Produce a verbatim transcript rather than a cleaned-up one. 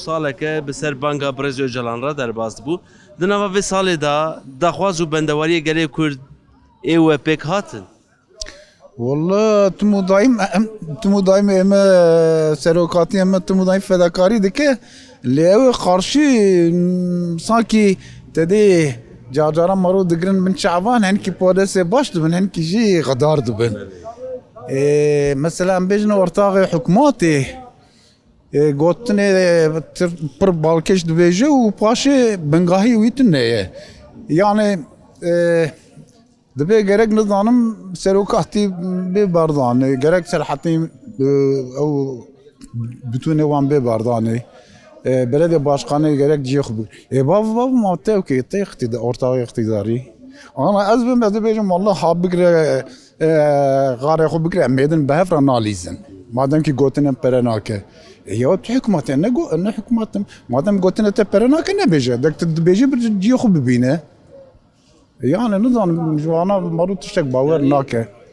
saleke bi ser banga Birêz Ocalan re derbas dibû. Di nava vê salê de daxwaz û bendewariyê gelê Kurd ê we pêk hatin? Walla tim û daîm em, tim û daîm ême serokatî ême tim û daîm fedakarî dike. Lê ew ê qarşî, m, sankî te dê car caran maro digirin bin çavan, henkî podesê baş dibin, henkî jî xedar dibin. Ê, mesela em bêjin ortaxê hikûmetê, ê, gotinê, ê, tir-, pir balkêş dibêje û paşê bingahî wî tune ye. Yani, ê, dibê gerek nizanim serokatî bê berdanê, gerek serhetî, ê, ew bitûnê wan bê berdanê. Ê, belediye başkanê gerek cihê xwe bi-, ê, bav, bav, ma te ki, te iqtîda-, ortaxê iqtîdarî. Ana ez bim, ez dibêjim, wallah ha bigire, e, xarê xwe bikire, em êdin bi hev re nalîzin. Madem ki gotin em pere nake. E, ya tu hikûmetê, ne go-, ne hikûmet im. Madem gotinê te pere nake, nebêje. Dek tu dibêjî bir cihê xwe bibîne. E, yani nizanim, ji wana maro tiştek bawer nake.